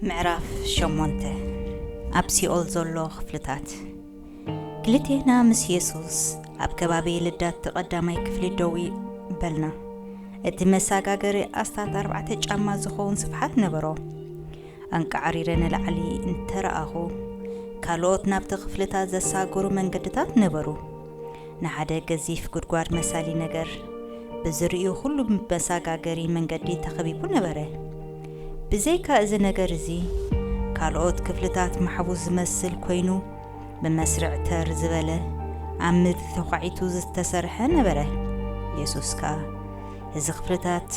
ምዕራፍ ሸሞንተ። ኣብ ሲኦል ዘሎ ክፍልታት። ክልቴና ምስ የሱስ ኣብ ከባቢ ልዳት ቀዳማይ ክፍሊ ደው በልና። እቲ መሰጋገሪ ኣስታት ኣርባዕተ ጫማ ዝኸውን ስፍሓት ነበሮ። ኣንቃዕሪረ ንላዕሊ እንተረኣኹ፣ ካልኦት ናብቲ ክፍልታት ዘሳግሩ መንገድታት ነበሩ። ንሓደ ገዚፍ ጉድጓድ መሳሊ ነገር ብዝርእዩ ኩሉ መሰጋገሪ መንገዲ ተኸቢቡ ነበረ። ብዘይካ እዚ ነገር እዚ፣ ካልኦት ክፍልታት ማሕቡስ ዝመስል ኮይኑ፣ ብመስርዕ ተር ዝበለ ኣብ ምድሪ ተዃዒቱ ዝተሰርሐ ነበረ። የሱስ ከኣ፣ እዚ ክፍልታት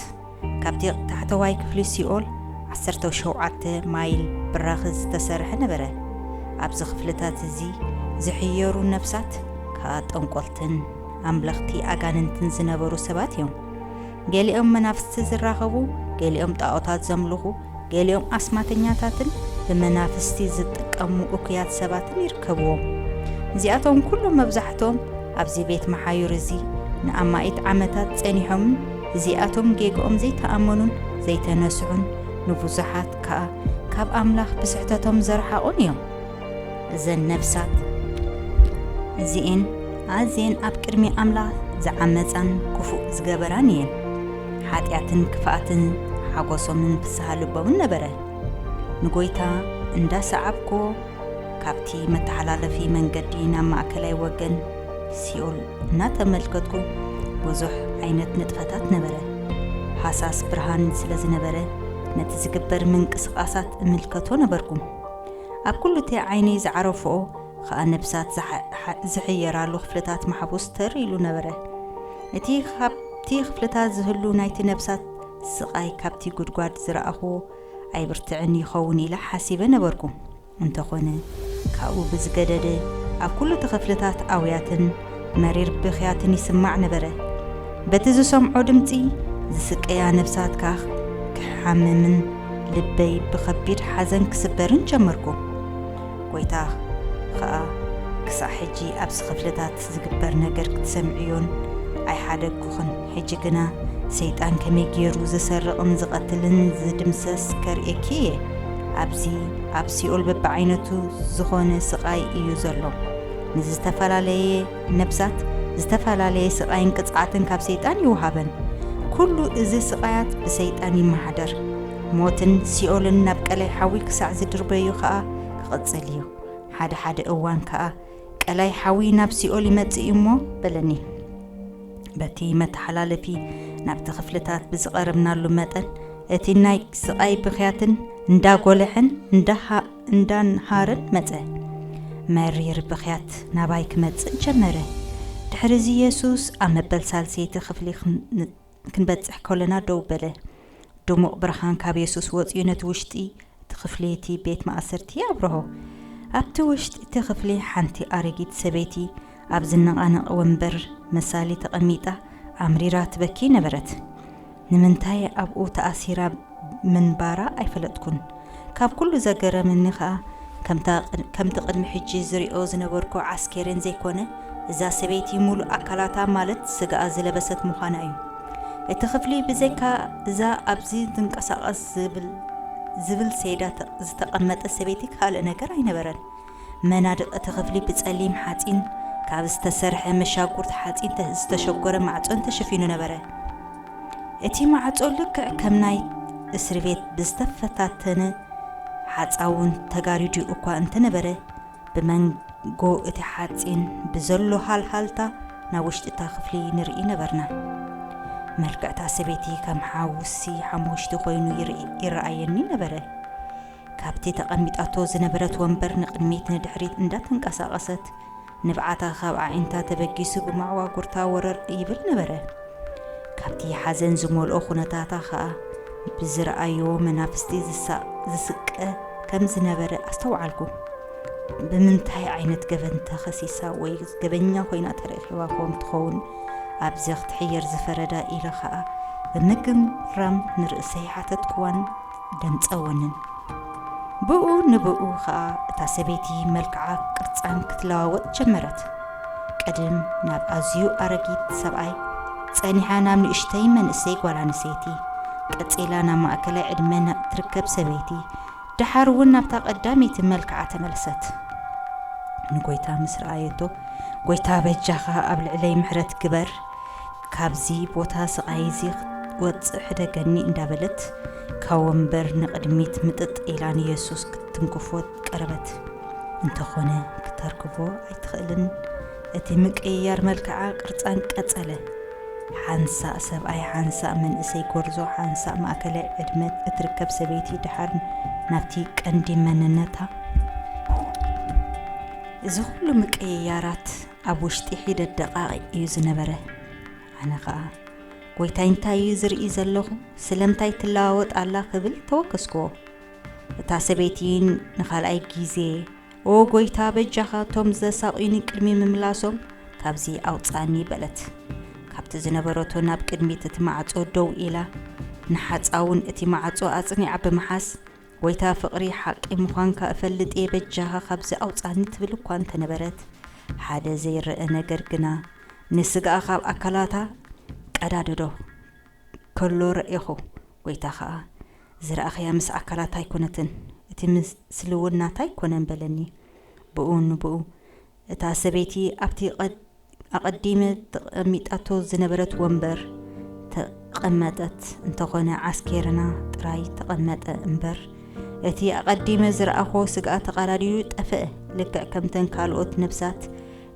ካብቲ ታሕተዋይ ክፍሊ ሲኦል ዓሰርተ ሸውዓተ ማይል ብራኸ ዝተሰርሐ ነበረ። ኣብዚ ክፍልታት እዚ ዝሕየሩ ነፍሳት ከኣ ጠንቆልትን ኣምለኽቲ ኣጋንንትን ዝነበሩ ሰባት እዮም። ገሊኦም መናፍስቲ ዝራኸቡ፣ ገሊኦም ጣኦታት ዘምልኹ፣ ገሊኦም ኣስማተኛታትን ብመናፍስቲ ዝጥቀሙ እኩያት ሰባትን ይርከብዎም። እዚኣቶም ኩሎም መብዛሕትኦም ኣብዚ ቤት መሓዩር እዚ ንኣማኢት ዓመታት ጸኒሖምን እዚኣቶም ጌግኦም ዘይተኣመኑን ዘይተነስሑን ንብዙሓት ከኣ ካብ ኣምላኽ ብስሕተቶም ዘርሓቑን እዮም። እዘን ነፍሳት እዚኤን ኣዝየን ኣብ ቅድሚ ኣምላኽ ዝዓመጻን ክፉእ ዝገበራን እየን። ሓጢኣትን ክፍኣትን ሓጎሶምን ፍስሃ ልቦምን ነበረ። ንጎይታ እንዳሰዓብኩ ካብቲ መተሓላለፊ መንገዲ ናብ ማእከላይ ወገን ሲኦል እናተመልከትኩ ብዙሕ ዓይነት ንጥፈታት ነበረ። ሃሳስ ብርሃን ስለ ዝነበረ ነቲ ዝግበር ምንቅስቓሳት እምልከቶ ነበርኩ። ኣብ ኩሉ እቲ ዓይነይ ዝዓረፍኦ ኸኣ ነብሳት ዝሓ-፣ ሓ-፣ ዝሕየራሉ ክፍልታት ማሕቡስ ተር ኢሉ ነበረ። እቲ ካብቲ ክፍልታት ዝህሉ ናይቲ ነብሳት ስቓይ ካብቲ ጉድጓድ ዝረኣኽዎ ኣይብርትዕን ይኸውን ኢለ ሓሲበ ነበርኩ። እንተኾነ፣ ካብኡ ብዝገደደ ኣብ ኩሉ እቲ ክፍልታት ኣውያትን መሪር ብኽያትን ይስማዕ ነበረ። በቲ ዝሰምዖ ድምጺ ዝስቀያ ነብሳት ከኣ ክሓምምን ልበይ ብኸቢድ ሓዘን ክስበርን ጀመርኩ። ጎይታ ኸኣ ክሳዕ ሕጂ ኣብዚ ክፍልታት ዝግበር ነገር ክትሰምዕዮን ኣይሓደግኩኽን። ሕጂ ግና ሰይጣን ከመይ ገይሩ ዝሰርቕን ዝቐትልን ዝድምሰስ ከርእየኪ እየ። ኣብዚ ኣብ ሲኦል በብዓይነቱ ዝኾነ ስቓይ እዩ ዘሎ። ንዝተፈላለየ ነብሳት ዝተፈላለየ ስቓይን ቅጽዓትን ካብ ሰይጣን ይወሃበን። ኩሉ እዚ ስቓያት ብሰይጣን ይመሓደር። ሞትን ሲኦልን ናብ ቀላይ ሓዊ ክሳዕ ዝድርበዩ ኸኣ ክቕጽል እዩ። ሓደ ሓደ እዋን ከኣ ቀላይ ሓዊ ናብ ሲኦል ይመጽእ እዩ እሞ በለኒ። በቲ መተሓላለፊ ናብቲ ክፍልታት ብዝቐረብናሉ መጠን፣ እቲ ናይ ስቓይ ብኽያትን እንዳጎለሐን እንዳሃ-፣ እንዳንሃረን መጸ። መሪር ብኽያት ናባይ ክመጽእ ጀመረ። ድሕሪ እዚ የሱስ ኣብ መበል ሳልሰይቲ ክፍሊ ክን-፣ ክንበጽሕ ከለና ደው በለ። ድሙቕ ብርሃን ካብ የሱስ ወጺኡ ነቲ ውሽጢ እቲ ክፍሊ እቲ ቤት ማእሰርቲ ኣብርሆ። ኣብቲ ውሽጢ እቲ ክፍሊ ሓንቲ ኣረጊት ሰበይቲ ኣብ ዝነቓነቕ ወንበር መሳሊ ተቐሚጣ ኣምሪራ ትበኪ ነበረት። ንምንታይ ኣብኡ ተኣሲራ ምንባራ ኣይፈለጥኩን። ካብ ኩሉ ዘገረመኒ ኸኣ፣ ከምታ ቅድ-፣ ከምቲ ቅድሚ ሕጂ ዝሪኦ ዝነበርኩ ዓስኬሬን ዘይኮነ፣ እዛ ሰበይቲ ሙሉእ ኣካላታ ማለት ስጋኣ ዝለበሰት ምዃና እዩ። እቲ ክፍሊ ብዘይካ እዛ ኣብዚ ትንቀሳቐስ ዝብል፣ ዝብል ሰይዳ ተ-፣ ዝተቐመጠ ሰበይቲ ካልእ ነገር ኣይነበረን። መናድቕ እቲ ክፍሊ ብጸሊም ሓጺን ካብ ዝተሰርሐ መሻጉርቲ ሓጺን ተ-፣ ዝተሸጎረ ማዕጾን ተሸፊኑ ነበረ። እቲ ማዕጾ ልክዕ ከም ናይ እስሪ ቤት ብዝተፈታተነ ሓጻውን ተጋሪዱ እኳ እንተነበረ፣ ብመንጎ እቲ ሓጺን ብዘሎ ሃልሃልታ ናብ ውሽጢ እታ ክፍሊ ንርኢ ነበርና። መልክዕ እታ ሰበይቲ ከም ሓውሲ ሓሙሽቲ ኮይኑ ይርኢ-፣ ይረኣየኒ ነበረ። ካብቲ ተቐሚጣቶ ዝነበረት ወንበር ንቕድሚት ንድሕሪት እንዳተንቀሳቐሰት፣ ንብዓታ ካብ ኣዒንታ ተበጊሱ ብመዓዋጉርታ ወረር ይብል ነበረ። ካብቲ ሓዘን ዝመልኦ ኩነታታ ኸኣ ብዝረኣዮ መናፍስቲ ዝሳ-፣ ዝስቀ ከም ዝነበረ ኣስተውዓልኩ። ብምንታይ ዓይነት ገበን ተኸሲሳ ወይ ገበኛ ኮይና ተረኺባ ኮን ትኸውን ኣብዚ ክትሕየር ዝፈረዳ ኢለ ኸኣ ብምግምራም ንርእሰይ ሓተትኩዋን ደንጸወንን። ብኡ ንብኡ ኸኣ እታ ሰበይቲ መልክዓ ቅርጻን ክትለዋወጥ ጀመረት። ቅድም ናብ ኣዝዩ ኣረጊት ሰብኣይ፣ ጸኒሓ ናብ ንእሽተይ መንእሰይ ጓል ኣንስተይቲ፣ ቀጺላ ናብ ማእከላይ ዕድመ ናብ ትርከብ ሰበይቲ፣ ደሓር እውን ናብታ ቀዳመይቲ መልክዓ ተመልሰት። ንጎይታ ምስ ረኣየቶ፣ "ጎይታ በጃኻ ኣብ ልዕለይ ምሕረት ግበር፣ ካብዚ ቦታ ስቓይ እዚ ክትወጽእ ሕደገኒ" እንዳበለት ካብ ወንበር ንቕድሚት ምጥጥ ኢላ ንየሱስ ክትትንክፎ ቀረበት። እንተኾነ ክተርክቦ ኣይትኽእልን። እቲ ምቅይያር መልክዓ ቅርጻን ቀጸለ። ሓንሳእ ሰብኣይ፣ ሓንሳእ መንእሰይ ጎርዞ፣ ሓንሳእ ማእከላይ ዕድመ እትርከብ ሰበይቲ፣ ደሓር ናብቲ ቀንዲ መንነታ። እዚ ኩሉ ምቅይያራት ኣብ ውሽጢ ሒደት ደቃቒቕ እዩ ዝነበረ። ኣነ ኸኣ፣ "ጎይታይ፣ እንታይ እዩ ዝርኢ ዘለኹ? ስለምንታይ ትለዋወጥ ኣላ?" ክብል ተወከስክዎ። እታ ሰበይቲ ንኻልኣይ ግዜ፣ "ኦ ጎይታ፣ በጃኻ፣ እቶም ዘሳቕዩኒ ቅድሚ ምምላሶም ካብዚ ኣውጽኣኒ" በለት። ካብቲ ዝነበረቶ ናብ ቅድሚት እቲ ማዕጾ ደው ኢላ፣ ንሓጻውን እቲ ማዕጾ ኣጽኒዓ ብምሓዝ፣ "ጎይታ፣ ፍቕሪ ሓቂ ምዃንካ እፈልጥ እየ፣ በጃኻ ካብዚ ኣውጽኣኒ" ትብል እኳ እንተነበረት፣ ሓደ ዘይረአ ነገር ግና ንስጋኣ ካብ ኣካላታ ቀዳደዶ። ከሎ ረኤኹ። ጎይታ ኸኣ፣ "ዝረኣኽያ ምስ ኣካላት ኣይኮነትን፣ እቲ ምስሊ እውን ናታ ኣይኮነን" በለኒ። ብኡ ንብኡ እታ ሰበይቲ ኣብቲ ቀድ-፣ ኣቐዲመ ተቐሚጣቶ ዝነበረት ወንበር ተቐመጠት። እንተኾነ ዓስኬርና ጥራይ ተቐመጠ እምበር፣ እቲ ኣቐዲመ ዝረኣኹዎ ስግኣ ተቓዳዲዱ ጠፍአ። ልክዕ ከምተን ካልኦት ነብሳት፣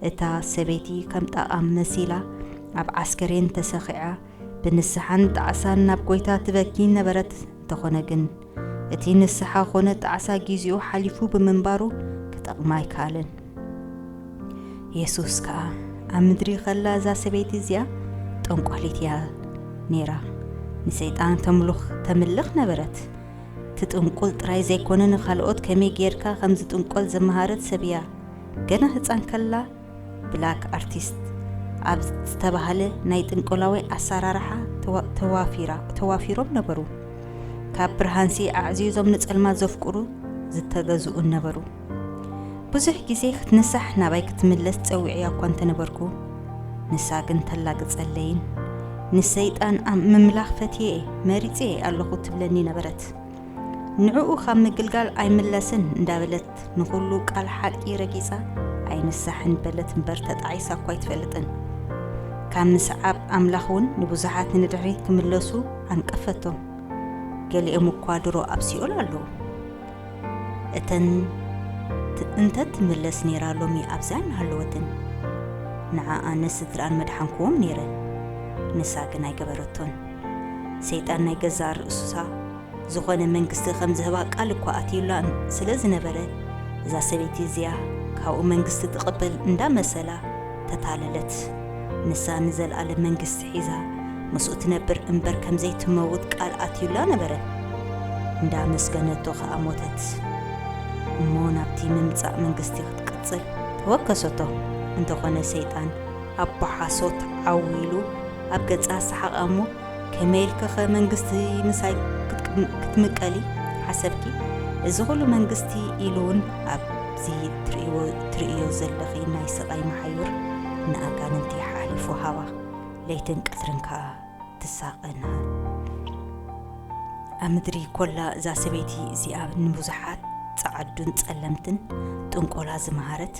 እታ ሰበይቲ ከም ጣቓ መሲላ ኣብ ዓስከሬን ተሰኺዓ፣ ብንስሓን ጣዕሳን ናብ ጎይታ ትበኪ ነበረት። እንተኾነ ግን፣ እቲ ንስሓ ኾነ ጣዕሳ ግዜኡ ሓሊፉ ብምንባሩ ክጠቕማ ኣይከኣለን። የሱስ ከኣ፣ ኣብ ምድሪ ኸላ እዛ ሰበይቲ እዚኣ ጠንቋሊት እያ ነይራ። ንሰይጣን ተምልኽ፣ ተምልኽ ነበረት። ትጥንቁል ጥራይ ዘይኮነ፣ ንኻልኦት ከመይ ጌርካ ከም ዝጥንቆል ዘመሃረት ሰብ እያ። ገና ህጻን ከላ ብላክ ኣርቲስት ኣብ ዝተባህለ ናይ ጥንቆላዊ ኣሰራርሓ ተዋ-፣ ተዋፊራ-፣ ተዋፊሮም ነበሩ። ካብ ብርሃንሲ ኣዕዚዞም ንጸልማት ዘፍቅሩ ዝተገዝኡን ነበሩ። ብዙሕ ግዜ ክትንሳሕ ናባይ ክትምለስ ጸዊዕያ እኳ እንተነበርኩ፣ ንሳ ግን ተላግጸለይን ንሰይጣን ኣብ ምምላኽ ፈትየ እየ፣ መሪጸ እየ ኣለኹ ትብለኒ ነበረት። ንዕኡ ካብ ምግልጋል ኣይምለስን እንዳበለት ንኹሉ ቃል ሓቂ ረጊጻ ኣይንሳሕን በለት እምበር ተጣዒሳ እኳ ኣይትፈልጥን። ካብ ምስዓብ ኣምላኽ እውን ንብዙሓት ንድሕሪት ክምለሱ ዓንቀፈቶም። ገሊኦም እኳ ድሮ ኣብ ሲኦል ኣለዉ። እተን ት-፣ እንተ ትምለስ ነይራ ሎሚ ኣብዛ ኣይምሃለወትን። ንዓኣን ንስድራኣን መድሓንክዎም ነይረ። ንሳ ግን ኣይገበረቶን። ሰይጣን ናይ ገዛእ ርእሳ ዝኾነ መንግስቲ ከም ዝህባ ቃል እኳ ኣትዩላ ስለ ዝነበረ፣ እዛ ሰበይቲ እዚኣ ካብኡ መንግስቲ ትቕበል እንዳመሰላ ተታለለት። ንሳ ንዘለኣለም መንግስቲ ሒዛ ምስኡ ትነብር እምበር ከም ዘይትመውት ቃል ኣትዩላ ነበረ። እንዳመስገነቶ ኸኣ ሞተት። እሞ ናብቲ ምምጻእ መንግስቲ ክትቅጽል ተወከሰቶ። እንተኾነ ሰይጣን ኣብ ብሓሶት ዓው ኢሉ ኣብ ገጻ ሰሓቐ እሞ፣ "ከመይ ኢልኪ ኸ መንግስቲ ምሳይ ክትቅም-፣ ክትምቀሊ ሓሰብኪ? እዚ ኹሉ መንግስቲ ኢሉ እውን ኣብዚ ትርእይዎ-፣ ትርእዮ ዘለኺ ናይ ስቓይ መሓዩር ንኣጋንንቲ ሓሊፉ ሃባ። ለይትን ቀትርን ከኣ ትሳቐ ናሃ-" ኣብ ምድሪ ኮላ እዛ ሰበይቲ እዚኣ ንብዙሓት ጸዓዱን ጸለምትን ጥንቆላ ዝመሃረት፣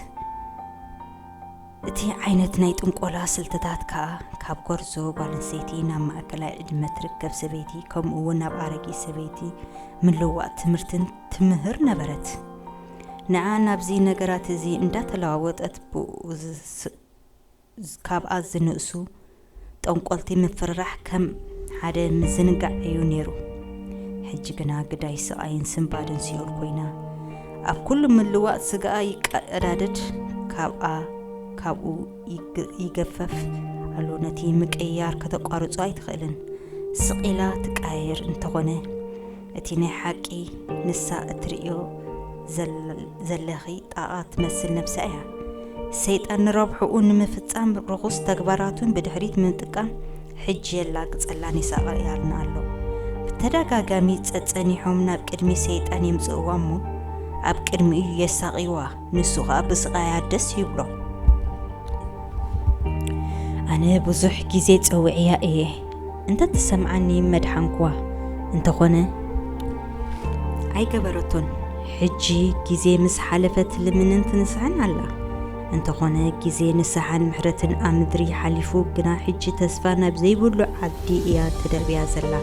እቲ ዓይነት ናይ ጥንቆላ ስልትታት ከኣ ካብ ጎርዞ ጓል ኣንስተይቲ ናብ ማእከላይ ዕድመ ትርከብ ሰበይቲ፣ ከምኡ እውን ናብ ኣረጊት ሰበይቲ ምልዋጥ ትምህርትን ትምህር ነበረት። ንዓ ናብዚ ነገራት እዚ እንዳተለዋወጠት ብኡ ዝስ-፣ ካብኣ ዝንእሱ ጠንቆልቲ ምፍርራሕ ከም ሓደ ምዝንጋዕ እዩ ነይሩ። ሕጂ ግና ግዳይ ስቓይን ስንባድን ሲኦል ኮይና፣ ኣብ ኩሉ ምልዋጥ ስጋኣ ይቀዳደድ፣ ካብኣ፣ ካብኡ ይግ-፣ ይገፈፍ ኣሎ። ነቲ ምቅይያር ከተቋርጾ ኣይትኽእልን። ስቕ ኢላ ትቀያየር እንተኾነ፣ እቲ ናይ ሓቂ ንሳ እትርእዮ ዘል-፣ ዘለኺ ጣቓ ትመስል ነብሳ እያ። ሰይጣን ንረብሕኡ ንምፍጻም ርኹስ ተግባራቱን ብድሕሪት ምጥቃም ሕጂ የላግጸላን ይሳቐያልና ኣሎ። ብተደጋጋሚ ጸጸኒሖም ናብ ቅድሚ ሰይጣን የምጽእዋ እሞ ኣብ ቅድሚኡ የሳቕይዋ፣ ንሱ ኸኣ ብስቓያ ደስ ይብሎ። ኣነ ብዙሕ ግዜ ጸዊዕያ እየ፣ እንተትሰምዓኒ መድሓንክዋ፣ እንተኾነ ኣይገበረቶን። ሕጂ ግዜ ምስ ሓለፈ ትልምንን ትንስሕን ኣላ። እንተኾነ፣ ግዜ ንስሓን ምሕረትን ኣብ ምድሪ ሓሊፉ፣ ግና ሕጂ ተስፋ ናብ ዘይብሉ ዓዲ እያ ተደርብያ ዘላ።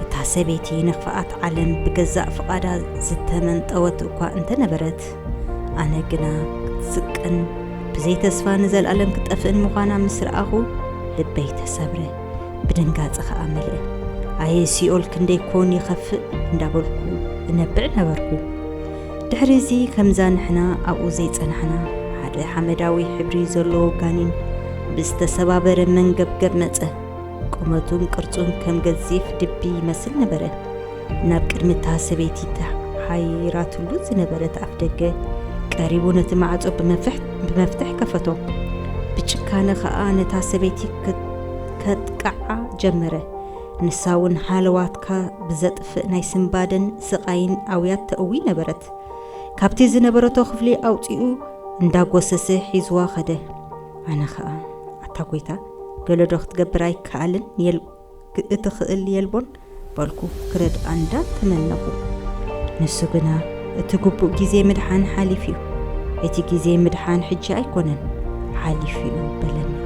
እታ ሰበይቲ ንኽፍኣት ዓለም ብገዛእ ፍቓዳ ዝተመንጠወት እኳ እንተነበረት፣ ኣነ ግና ክትስቅን ብዘይ ተስፋ ንዘለኣለም ክትጠፍእን ምዃና ምስ ረኣኹ፣ ልበይ ተሰብረ፣ ብድንጋጸ ኸኣ መልአ። ኣየ ሲኦል፣ ክንደይ ኮን ይኸፍእ እንዳበልኩ እነብዕ ነበርኩ። ድሕሪ እዚ ከምዛ ንሕና ኣብኡ ዘይጸናሕና፣ ሓደ ሓመዳዊ ሕብሪ ዘለዎ ጋኔን ብዝተሰባበረ መንገብገብ መጸ። ቁመቱን ቅርጹን ከም ገዚፍ ድቢ ይመስል ነበረ። ናብ ቅድሚ እታ ሰበይቲ ተሓይራትሉ ዝነበረት ኣፍ ደገ ቀሪቡ ነቲ ማዕጾ ብመፍሕ-፣ ብመፍትሕ ከፈቶ። ብጭካነ ኸኣ ነታ ሰበይቲ ከ-፣ ከጥቅዓ ጀመረ። ንሳ እውን ሃለዋትካ ብዘጥፍእ ናይ ስንባደን ስቓይን ኣውያት ተእዊ ነበረት። ካብቲ ዝነበረቶ ክፍሊ ኣውጺኡ እንዳጎሰሰ ሒዝዋ ኸደ። ኣነ ኸኣ፣ "ኣታ ጐይታ፣ ገለ ዶ ክትገብር ኣይከኣልን የል-፣ እትኽእል የልቦን?" በልኩ ክረድኣ እንዳተመነኹ። ንሱ ግና፣ "እቲ ግቡእ ግዜ ምድሓን ሓሊፉ እዩ። እቲ ግዜ ምድሓን ሕጂ ኣይኮነን፣ ሓሊፉ እዩ" በለኒ።